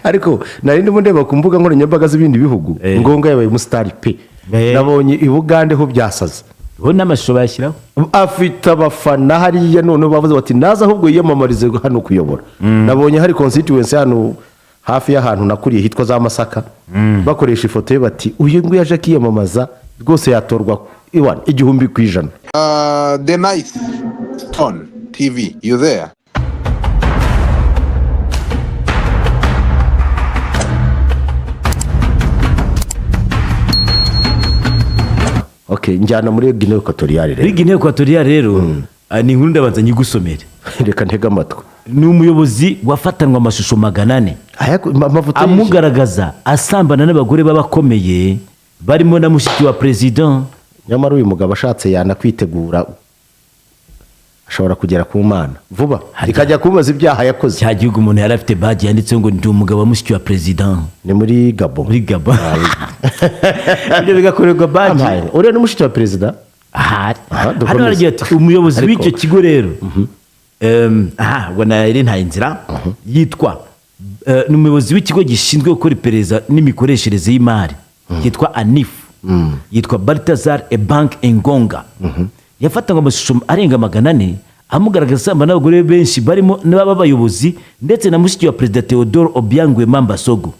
Ariko nari ndimo ndeba ku mbuga nkoranyambaga z'ibindi bihugu, Ngonga yabaye umusitari pe. Nabonye i Bugande ho byasaze. Bo n'amashusho bayashyiraho. Afite abafana hariya, noneho bavuze bati naza ahubwo yiyamamarize hano kuyobora. Nabonye hari constituency hano hafi y'ahantu nakuriye hitwa za Masaka, bakoresha ifoto ye bati uyu nguyu aje akiyamamaza rwose yatorwa iwana 1000%. The Nice Stone TV, you there? Okay, njyana muri Guinea Equatoriale rero. Muri Guinea Equatoriale rero, ni inkuru ndabanza nyigusomere. Reka ntege amatwi. Ni umuyobozi wafatanwe amashusho 400 Amavuta yishe. amugaragaza asambana n'abagore b'abakomeye barimo na mushiki wa perezida. Nyamara uyu mugabo ashatse yanakwitegura, ashobora kugera ku Mana vuba ikajya kumubaza ibyaha yakoze. Cya gihugu umuntu yari afite badge yanditseho ngo ndi umugabo wa mushiki wa perezida. Ni muri Gabon. Muri Gabon ibyo bigakorerwa badge. Ampaye. Uriya ni mushiki wa perezida. Ahari. Aha, Hano dukomeze. haragira ati umuyobozi Ariko- w'icyo kigo rero, aha ubwo nari ntaye inzira, yitwa ni umuyobozi w'ikigo gishinzwe gukora iperereza n'imikoreshereze y'imari cyitwa ANIF, yitwa Baltazar Ebank Engonga. Yafatanywe amashusho arenga 400 amugaragaza asambana n'abagore benshi barimo n'abayobozi ndetse na mushiki wa perezida Theodore Obiang Nguema Mbasogo.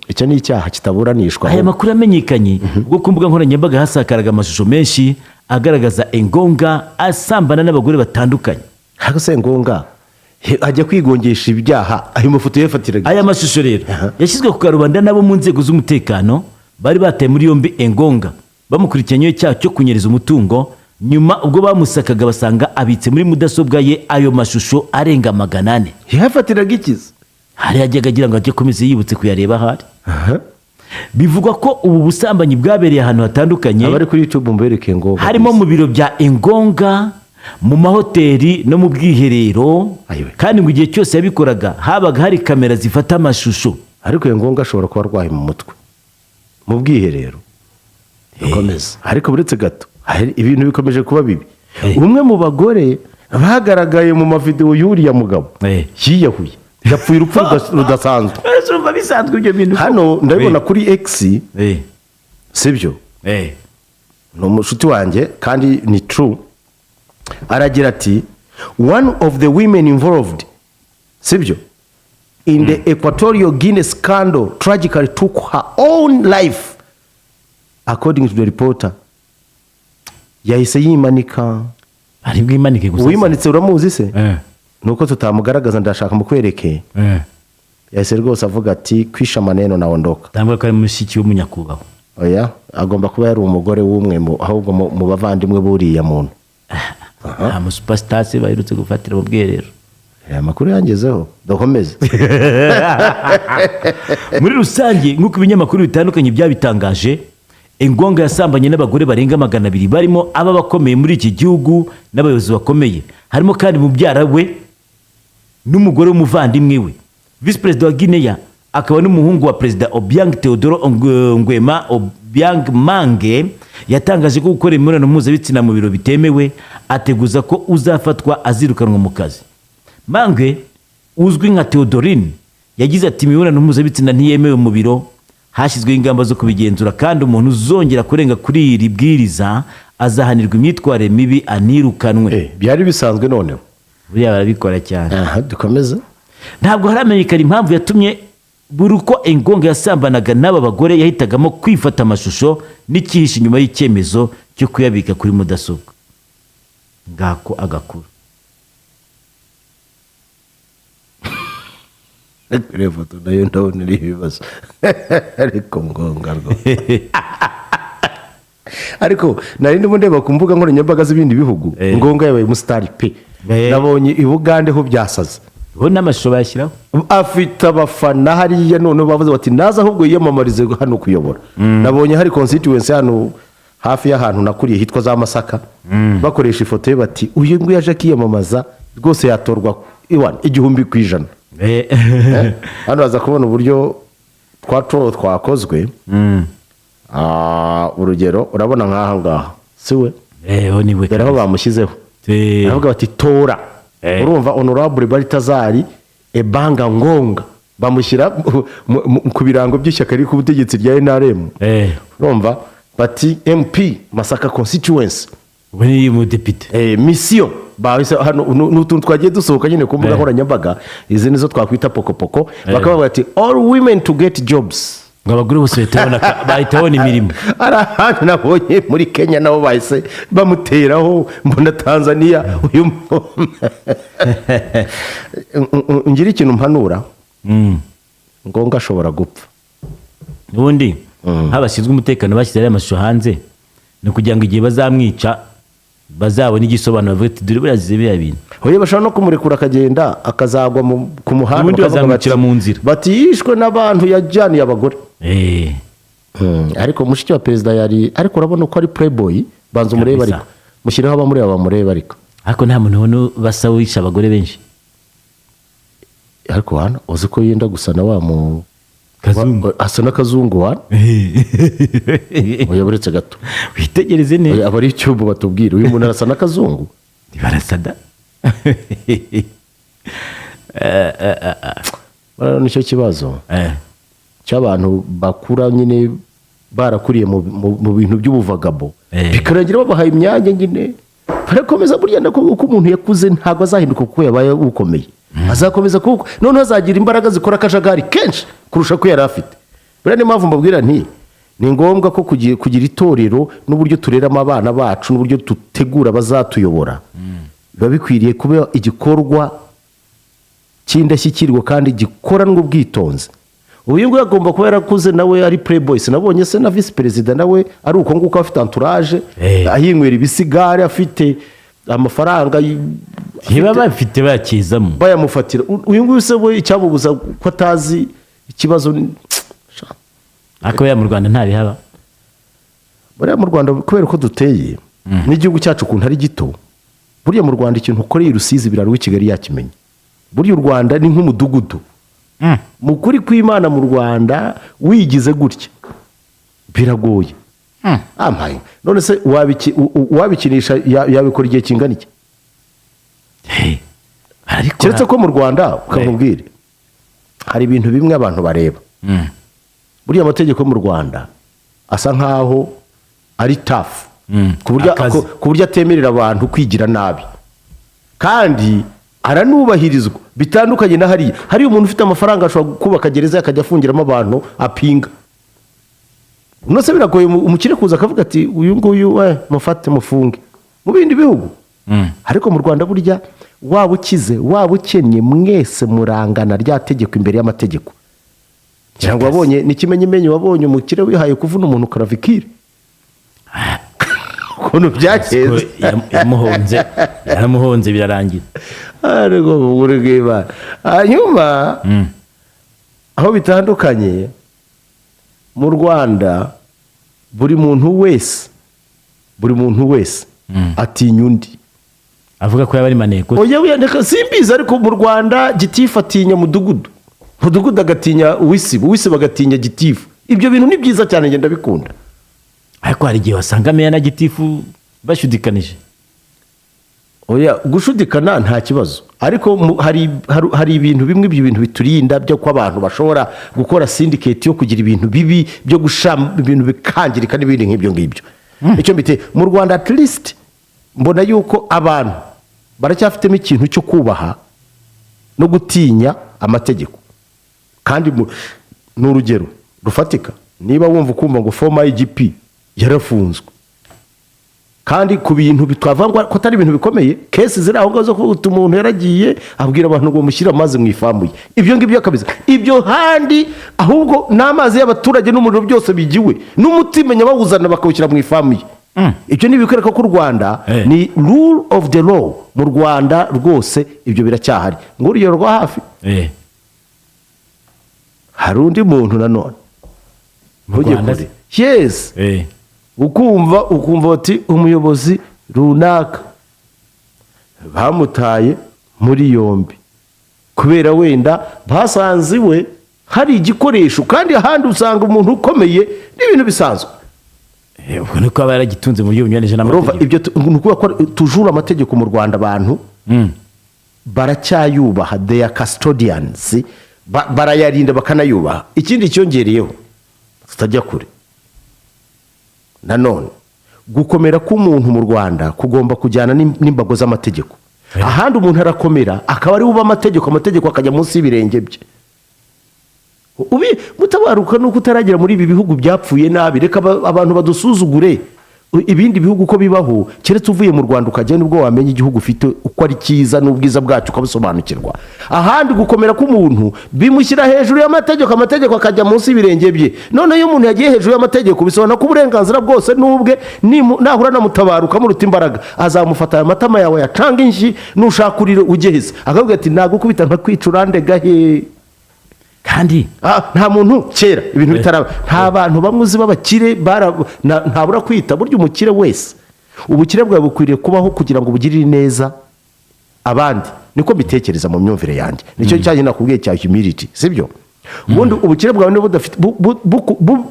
Icyo ni icyaha kitaburanishwa. Aya makuru yamenyekanye ubwo ku mbuga nkoranyambaga hasakaraga amashusho menshi agaragaza Engonga asambana n'abagore batandukanye. Ariko se Ngonga ajya kwigongesha ibyaha, ayo mafoto yafatiraga? Aya mashusho rero yashyizwe ku karubanda n'abo mu nzego z'umutekano bari bataye muri yombi Engonga bamukurikiranyeho icyaha cyo kunyereza umutungo. Nyuma ubwo bamusakaga basanga abitse muri mudasobwa ye ayo mashusho arenga 400. Yafatiraga ikiza. Hari yajyaga agira ngo ajye akomeze yibutse kuyareba ahari. Bivugwa ko ubu busambanyi bwabereye ahantu hatandukanye. Abari kuri YouTube mubereke ngo Harimo mu biro bya Engonga, mu mahoteli no mu bwiherero. Ayiwe. Kandi ngo igihe cyose yabikoraga habaga hari kamera zifata amashusho. Ariko iyo Ngonga ashobora kuba arwaye mu mutwe. Mu bwiherero. Bikomeza. Ariko buretse gato, hari ibintu bikomeje kuba bibi. Umwe mu bagore bagaragaye mu mavideo y'uriya mugabo yiyahuye, yapfuye urupfu rudasanzwe. Urumva bisanzwe ibyo bintu? Hano ndabibona kuri X, sibyo? Ni umushuti wanjye kandi ni true. Aragira ati one of the women involved, sibyo, in the Equatorial Guinea scandal tragically took her own life, according to the reporter. Yahise yimanika. Ari bwimanike gusa. Uwimanitse uramuzi se? Nuko tutamugaragaza, ndashaka mukwereke. Yahise rwose avuga ati kwisha maneno naondoka. Cyangwa ko ari mushiki w'umunyakubahwa. Oya, agomba kuba yari umugore w'umwe ahubwo mu bavandimwe b'uriya muntu. Nta musupasitasi baherutse gufatira mu bwiherero. Aya makuru yangezeho, dukomeze. Muri rusange, nk'uko ibinyamakuru bitandukanye byabitangaje, Engonga yasambanye n'abagore barenga 200 barimo aba bakomeye muri iki gihugu n'abayobozi bakomeye. Harimo kandi mubyara we n'umugore w'umuvandimwe we. Visi perezida wa Guinea akaba n'umuhungu wa perezida Obiang Theodore Nguema Obiang Mangue yatangaje ko gukora imibonano mpuzabitsina mu biro bitemewe, ateguza ko uzafatwa azirukanwa mu kazi. Mangue uzwi nka Theodorine yagize ati imibonano mpuzabitsina ntiyemewe mu biro, hashyizweho ingamba zo kubigenzura, kandi umuntu uzongera kurenga kuri iri bwiriza azahanirwa imyitwarire mibi anirukanwe. Byari bisanzwe noneho. Buriya barabikora cyane. Aha, dukomeze. Ntabwo haramenyekana impamvu yatumye buri uko Engonga yasambanaga n'aba bagore yahitagamo kwifata amashusho n'ikihishe inyuma y'icyemezo cyo kuyabika kuri mudasobwa. Ngako agakuru. Iriya foto nayo ndabona iriho ibibazo, ariko Ngonga rwose. Ariko nari ndimo ndeba ku mbuga nkoranyambaga z'ibindi bihugu, Ngonga yabaye umusitari pe. Nabonye i Bugande ho byasaze. Bo n'amashusho bayashyiraho. Afite abafana hariya, noneho bavuze bati naza ahubwo yiyamamarize hano kuyobora. Nabonye hari constituency hano hafi y'ahantu nakuriye hitwa za Masaka, bakoresha ifoto ye bati uyu nguyu aje akiyamamaza rwose yatorwa iwana 1000%. Hano baza kubona uburyo twa twakozwe. Urugero urabona nk'aha ngaha si we? Ho ni we. Dore aho bamushyizeho. Baravuga bati tora. Urumva honorable Baltazar Ebanga Ngonga. Bamushyira ku birango by'ishyaka riri ku butegetsi rya NRM. Urumva bati MP Masaka constituency. Ubwo ni umudepite. Mission bahise hano ni utuntu twagiye dusohoka nyine ku mbuga nkoranyambaga, izi nizo twakwita pokopoko. Bakaba bavuga ati "All women to get jobs." Ngo abagore bose bahita babona imirimo. Hari ahandi nabonye muri Kenya nabo bahise bamuteraho, mbona Tanzania. Uyu ngira ikintu mpanura, Engonga ashobora gupfa. Ubundi nk'abashinzwe umutekano bashyize ariya mashusho hanze ni ukugira ngo igihe bazamwica bazabone igisobanuro, bavuge ati "Dore buriya azize biriya bintu." Oya, bashobora no kumurekura akagenda akazagwa ku muhanda. Ubundi bakavuga bazamwicira mu nzira. Bati yishwe n'abantu yajyaniye abagore. Ariko mushiki wa perezida yari, ariko urabona ko ari playboy, banza umurebe. Kabisa. Ariko mushyireho abamureba bamurebe ariko. Ariko nta muntu ubona basa wishe abagore benshi. Ariko hano uzi ko yenda gusa na wa mu Kazungu. Asa n'akazungu wa. Oya, buretse gato. Witegereze neza. Oya, aba ari icyumba batubwira, uyu muntu arasa n'akazungu. Barasada. Buriya nicyo kibazo cy'abantu bakura nyine barakuriye mu bintu by'ubuvagabo, bikarangira babahaye imyanya nyine barakomeza. Burya nako uko umuntu yakuze ntabwo azahinduka kuko yabaye ukomeye, azakomeza kuko noneho azagira imbaraga zikora akajagari kenshi kurusha ko yari afite. Buriya niyo mpamvu mbabwira nti ni ngombwa ko kugira itorero n'uburyo tureramo abana bacu n'uburyo dutegura abazatuyobora biba bikwiriye kuba igikorwa cy'indashyikirwa kandi gikoranwa ubwitonzi. Uyu nguyu agomba kuba yarakuze nawe ari playboy. Sinabonye se na visi perezida nawe ari uko nguko, afite entourage, ahinywera ibisigare, afite amafaranga Ntiba bafite bakizamo. Bayamufatira. Uyu nguyu se we icyamubuza ko atazi ikibazo Ariko buriya mu Rwanda ntabihaba. Buriya mu Rwanda kubera ko duteye n'igihugu cyacu ukuntu ari gito, buriya mu Rwanda ikintu ukoreye i Rusizi biraro i Kigali yakimenya. Buriya u Rwanda ni nk'umudugudu. Mu kuri kw'Imana, mu Rwanda wigize gutya biragoye. Ampaye, none se wabikinisha yabikora igihe kingana iki? Hey, arabikora. Keretse ko mu Rwanda, ukamubwire, hari ibintu bimwe abantu bareba. Buriya amategeko yo mu Rwanda asa nkaho ari tough ku buryo Akazi. ku buryo atemerera abantu kwigira nabi, kandi aranubahirizwa bitandukanye na hariya. Hariya umuntu ufite amafaranga ashobora kubaka gereza akajya afungiramo abantu apinga. None biragoye umukire kuza akavuga ati "Uyu nguyu we mufate mufunge" mu bindi bihugu. Ariko mu Rwanda burya waba ukize waba ukennye mwese murangana rya tegeko, imbere y'amategeko. Ngira ngo wabonye n'ikimenyimenyi, wabonye umukire wihaye kuvuna umuntu clavicule ukuntu Ko byagenze. Yamuhonze, yaramuhonze birarangira. Ariko mu buri bw'Imana, hanyuma aho bitandukanye, mu Rwanda buri muntu wese atinya undi. Avuga ko yaba ari maneko. Oya, wiyandika simbizi, ariko mu Rwanda gitifu atinya mudugudu, mudugudu agatinya uwisibo, uwisibo agatinya gitifu. Ibyo bintu ni byiza cyane, ngenda bikunda. Ariko hari igihe wasanga meya na gitifu bashudikanije. Oya, gushudikana nta kibazo, ariko hari ibintu bimwe, ibyo bintu biturinda byo ko abantu bashobora gukora syndicate yo kugira ibintu bibi byo gusham ibintu bikangirika n'ibindi nk'ibyo ngibyo. Icyo mbite mu Rwanda, at least mbona yuko abantu baracyafitemo ikintu cyo kubaha no gutinya amategeko. Kandi ni urugero rufatika, niba wumva ukumva ngo former IGP yarafunzwe, kandi ku bintu twavuga ngo ko atari ibintu bikomeye, case ziri aho ngaho zo kuvuga uti umuntu yaragiye abwira abantu ngo mushyire amazi mu ifamu ye, ibyo ngibyo kabisa. Ibyo handi ahubwo n'amazi y'abaturage n'umuriro byose bigiwe n'umutima bawuzana bakawushyira mu ifamu ye. Ibyo ni ibikwereka ko u Rwanda ni rule of the law. Mu Rwanda rwose ibyo biracyahari. Ngo urugero rwa hafi, hari undi muntu nanone Mu ntujye Rwanda kure, yes, ukumva bati umuyobozi runaka bamutaye muri yombi kubera wenda basanze iwe hari igikoresho, kandi ahandi usanga umuntu ukomeye n'ibintu bisanzwe. Ubwo niko aba yaragitunze mu buryo bunyuranyije Urumva n'amategeko. Ibyo ni ukuvuga ko tujura amategeko mu Rwanda abantu baracyayubaha, they are custodians. Barayarinda bakanayubaha. Ikindi cyongereyeho, tutajya kure, nanone gukomera k'umuntu mu Rwanda kugomba kujyana n'imbago z'amategeko. Ahandi umuntu arakomera akaba ari uba amategeko, amategeko akajya munsi y'ibirenge bye. Ubi mutabaruka nuko utaragera muri ibi bihugu byapfuye nabi. Reka abantu badusuzugure. Ibindi bihugu uko bibaho, keretse uvuye mu Rwanda ukajya, nibwo wamenya igihugu ufite uko ari cyiza n'ubwiza bwacyo ukabusobanukirwa. Ahandi gukomera k'umuntu bimushyira hejuru y'amategeko, amategeko akajya munsi y'ibirenge bye. Noneho iyo umuntu yagiye hejuru y'amategeko, bisobanura ko uburenganzira bwose n'ubwe. Nahura na Mutabaruka amuruta imbaraga, azamufata aya matama yawe yacanga inshyi, nushaka urire ugeheze, akavuga ati: "Nagukubita nkakwica, urandega he?" Kandi Ah, nta muntu kera ibintu bitaraba, nta bantu bamwe uzi b'abakire ntabura kwita. Burya umukire wese, ubukire bwawe bukwiriye kubaho kugira ngo bugirire neza abandi. Niko mbitekereza mu myumvire yanjye. Nicyo cyanjye nakubwiye cya humility, sibyo? Ubundi ubukire bwawe niba budafite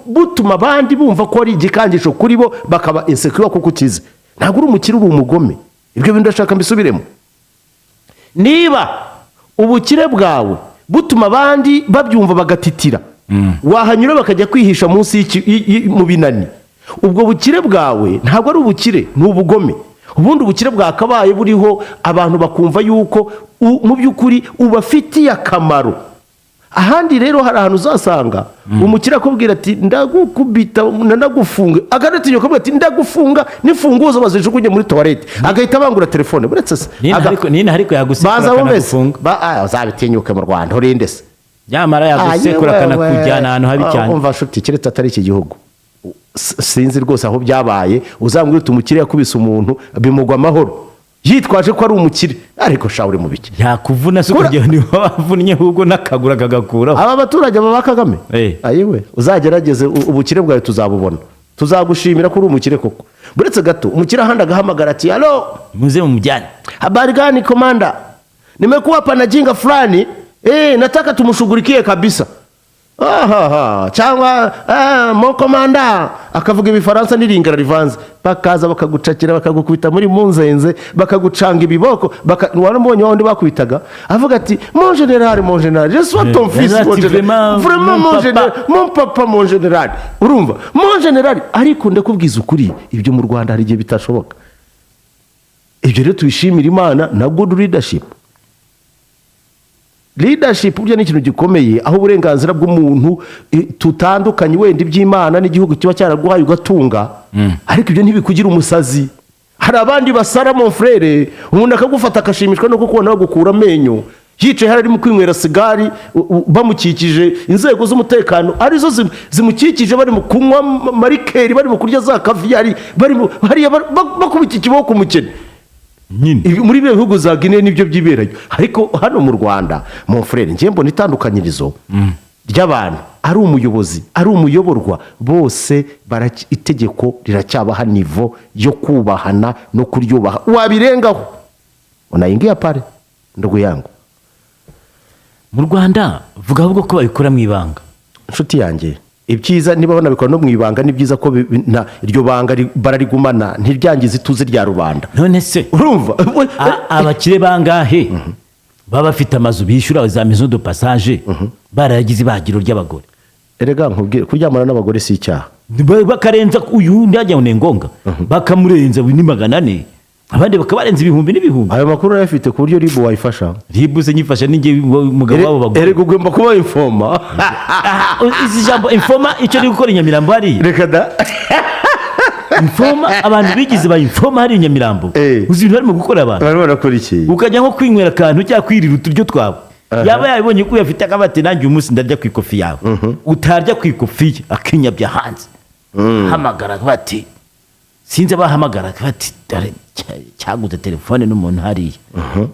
butuma abandi bumva ko ari igikangisho kuri bo, bakaba insecure kuko ukize, ntabwo uri umukire, uri umugome. Ibyo bintu ndashaka mbisubiremo. Niba ubukire bwawe butuma abandi babyumva bagatitira, wahanyura bakajya kwihisha munsi mu binani, ubwo bukire bwawe ntabwo ari ubukire, ni ubugome. Ubundi ubukire bwakabaye buriho abantu bakumva yuko mu by'ukuri ubafitiye akamaro. Ahandi rero hari ahantu uzasanga umukire akubwira ati: "Ndagukubita, ndanagufunga," akanatinya akubwira ati: "Ndagufunga n'imfunguzo bazijugunye muri toilette," agahita abangura telefone buretse se Nina ariko, nina ariko yagusekura baza bumeze akanagufunga. Uzabitinyuke mu Rwanda, urinde se? Nyamara yagusekura Ayewewe. akanakujyana ahantu habi cyane. Umva nshuti, keretse atari iki gihugu. Sinzi rwose aho byabaye. Uzambwira uti umukire yakubise umuntu bimugwa amahoro yitwaje ko ari umukire, ariko sha, uri mu biki? Yakuvuna se kugira ngo niba wavunnye ahubwo n'akaguru akagakuraho. Aba baturage baba Kagame. Ayewe, uzagerageze ubukire bwawe tuzabubona, tuzagushimira ko uri umukire koko. Buretse gato, umukire ahandi agahamagara ati: "Allô?" "Muze mumujyane." "Habari gani komanda? Nimekuwa pana jinga fulani, nataka tumshughulikie kabisa." Ahaha, cyangwa "Mon commandant," akavuga ibifaransa n'iringara rivanze, bakaza bakagucakira, bakagukubita muri munzenze, bakagucanga ibiboko, waramubonye wa wundi bakubitaga avuga ati: "Mon général, mon général, je suis ton fils, ati mon général, vraiment, vraiment mon mon papa." général, mon papa, mon général." Urumva, mon général. Ariko ndakubwiza ukuri, ibyo mu Rwanda hari igihe bitashoboka. Ibyo rero tubishimira Imana na good leadership. Leadership burya ni ikintu gikomeye, aho uburenganzira bw'umuntu tutandukanye wenda iby'Imana n'igihugu kiba cyaraguhaye ugatunga, ariko ibyo ntibikugira umusazi. Hari abandi basara, mon frère. Umuntu akagufata akashimishwa no kukubona bagukura amenyo, yicaye hari arimo kwinywera sigari, bamukikije inzego z'umutekano arizo zimukikije, bari mu kunywa ma liqueur, bari mu kurya za caviar, bari hariya bakubita ikiboko umukene. Nyine. Muri biriya bihugu za Guinea nibyo byiberayo, ariko hano mu Rwanda, mon frère, njye mbona itandukanyirizo ry'abantu, ari umuyobozi ari umuyoborwa, bose itegeko riracyabaha niveau yo kubahana no kuryubaha. Wabirengaho, unaingia pale, ndugu yangu. Mu Rwanda vuga ahubwo ko babikora mu ibanga. Inshuti yanjye, ibyiza niba banabikora no mu ibanga, ni byiza ko iryo banga bararigumana, ntiryangize ituze rya rubanda. None se Urumva? Abakire bangahe baba bafite amazu bishyura za maison de passage barayagize ibagiro ry'abagore? Erega nkubwire, kuryamana n'abagore si icyaha. Bakarenza uyu ndajya ngo ni ngombwa, bakamurenza ni 400, abandi bakabarenza ibihumbi n'ibihumbi. Ayo makuru urayafite ku buryo RIB wayifasha? RIB se nyifasha n'ingiye umugabo w'abo bagore? Erega ugomba kuba informer. Ah, izi jambo informer, icyo ari gukora i Nyamirambo hariya. Reka da. Informer, abantu bigize ba informer hariya i Nyamirambo. Uzi ibintu barimo gukora abantu? Barimo barakora iki? Ukajya nko kwinywera akantu cyangwa kwirira uturyo twawe, yaba yabibonye ko uyafite, akaba ati: "Nanjye uyu munsi ndarya ku ikofi yawe." Utarya ku ikofi ye, akinyabya hanze, hamagara bati, sinzi abahamagara bati: "Dore cyaguze telefone n'umuntu hariya,"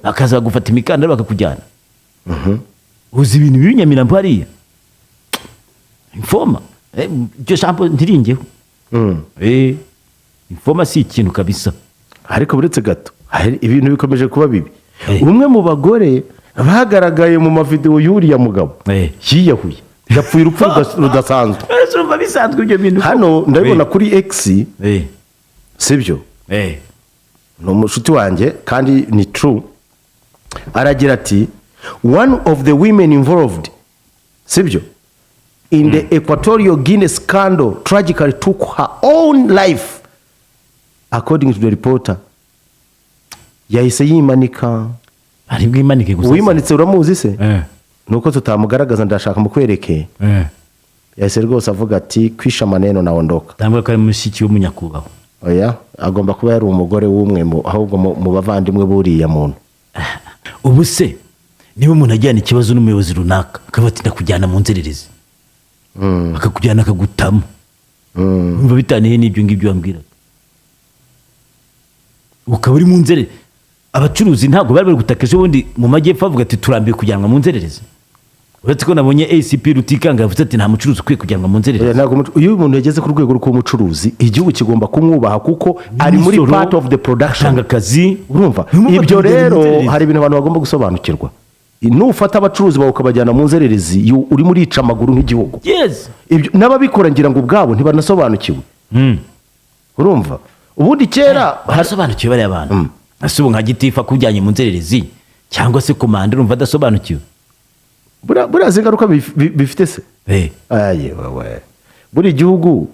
bakaza bagufata imikandara bakakujyana. Uzi ibintu biri i Nyamirambo hariya? Informer, iryo jambo ntiringeho. Informer si ikintu kabisa. Ariko buretse gato, hari ibintu bikomeje kuba bibi. Eh. Umwe mu bagore bagaragaye mu mavidewo y'uriya mugabo yiyahuye, yapfuye urupfu rudasanzwe. Ese urumva bisanzwe ibyo bintu? Hano ndabibona kuri X, sibyo? Ni umushuti wanjye kandi ni true. Aragira ati: "One of the women involved Sibyo? In the Equatorial Guinea scandal, tragically took her own life, according to the reporter. Yahise yimanika. Ari bwimanike gusa. Uwimanitse uramuzi se? Eh. Nuko tutamugaragaza, ndashaka mukwereke. Yahise rwose avuga ati: "Kwisha maneno, naondoka." Cyangwa ko ari mushiki w'umunyakubahwa. Oya, agomba kuba yari umugore w'umwe ahubwo mu bavandimwe b'uriya muntu. Ubu se niba umuntu ajyana ikibazo n'umuyobozi runaka, akavuga ati: "Ndakujyana mu nzererezi," akakujyana akagutamo, wumva bitaniye n'ibyo ngibyo wambwiraga, ukaba uri mu nzererezi? Abacuruzi ntabwo bari bari gutaka ejo bundi mu majyepfo bavuga ati: "Turambiwe kujyanwa mu nzererezi"? Uretse ko nabonye ACP Rutikanga yavuze ati: "Nta mucuruzi ukwiye kujyanwa mu Oya, nzererezi." ntabwo iyo umuntu yageze ku rwego rw'umucuruzi, igihugu kigomba kumwubaha kuko ari muri Imisoro, part of the production. atanga akazi. Urumva? Ntimufate Ibyo umugeni mu rero nzererezi. hari ibintu abantu bagomba gusobanukirwa. Nufata abacuruzi bawe ukabajyana mu nzererezi, urimo urica amaguru nk'igihugu. Ibyo n'ababikora ngira ngo ubwabo ntibanasobanukiwe. Urumva, ubundi kera Barasobanukiwe bariya bantu. Ese ubu nka gitifu akujyanye mu nzererezi cyangwa se komanda, urumva adasobanukiwe? Buriya izi ngaruka bifite se? Aye wewe, buri gihugu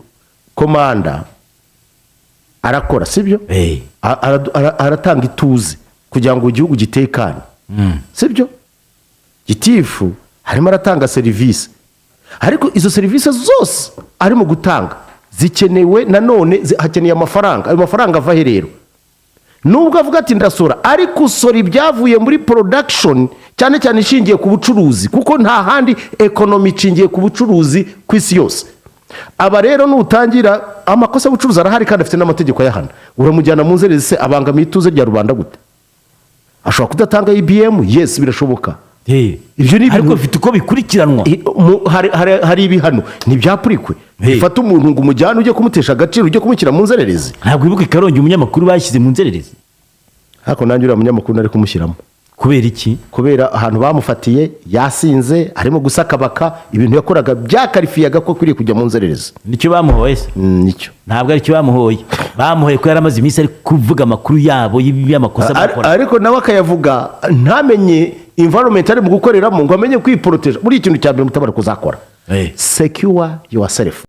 komanda arakora, sibyo? Aratanga ituze kugira ngo igihugu gitekane, sibyo? Gitifu harimo aratanga serivisi, ariko izo serivisi zose arimo gutanga zikenewe nanone hakeneye amafaranga. Ayo mafaranga ava he rero? Nubwo avuga ati: "Ndasora," ariko usora ibyavuye muri production, cyane cyane ishingiye ku bucuruzi, kuko nta handi economy ishingiye ku bucuruzi ku isi yose. Aba rero nutangira amakosa y'ubucuruzi arahari kandi afite n'amategeko ayahana. Uramujyana mu nzererezi se, abangamiye ituze rya rubanda gute? Ashobora kudatanga EBM, yes, birashoboka. Ibyo ni Ariko bifite uko bikurikiranwa. Hari ibihano ntibyapurikwe. Bifata umuntu ngo umujyane ujye kumutesha agaciro, ujye kumushyira mu nzererezi. Ntabwo wibuka i Karongi umunyamakuru bashyize mu nzererezi? Ariko nanjye uriya munyamakuru nari kumushyiramo. Kubera iki? Kubera ahantu bamufatiye yasinze, arimo gusakabaka, ibintu yakoraga byakarifiyaga ko akwiriye kujya mu nzererezi. Nicyo bamuhoye se? Nicyo. Ntabwo aricyo bamuhoye. Bamuhoye ko yari amaze iminsi ari kuvuga amakuru yabo y'amakosa bakora. Ariko nawe akayavuga ntamenye environment ari mu gukoreramo, ngo amenye kwiporoteja. Buriya ikintu cya mbere mutabara kuzakora, secure yourself.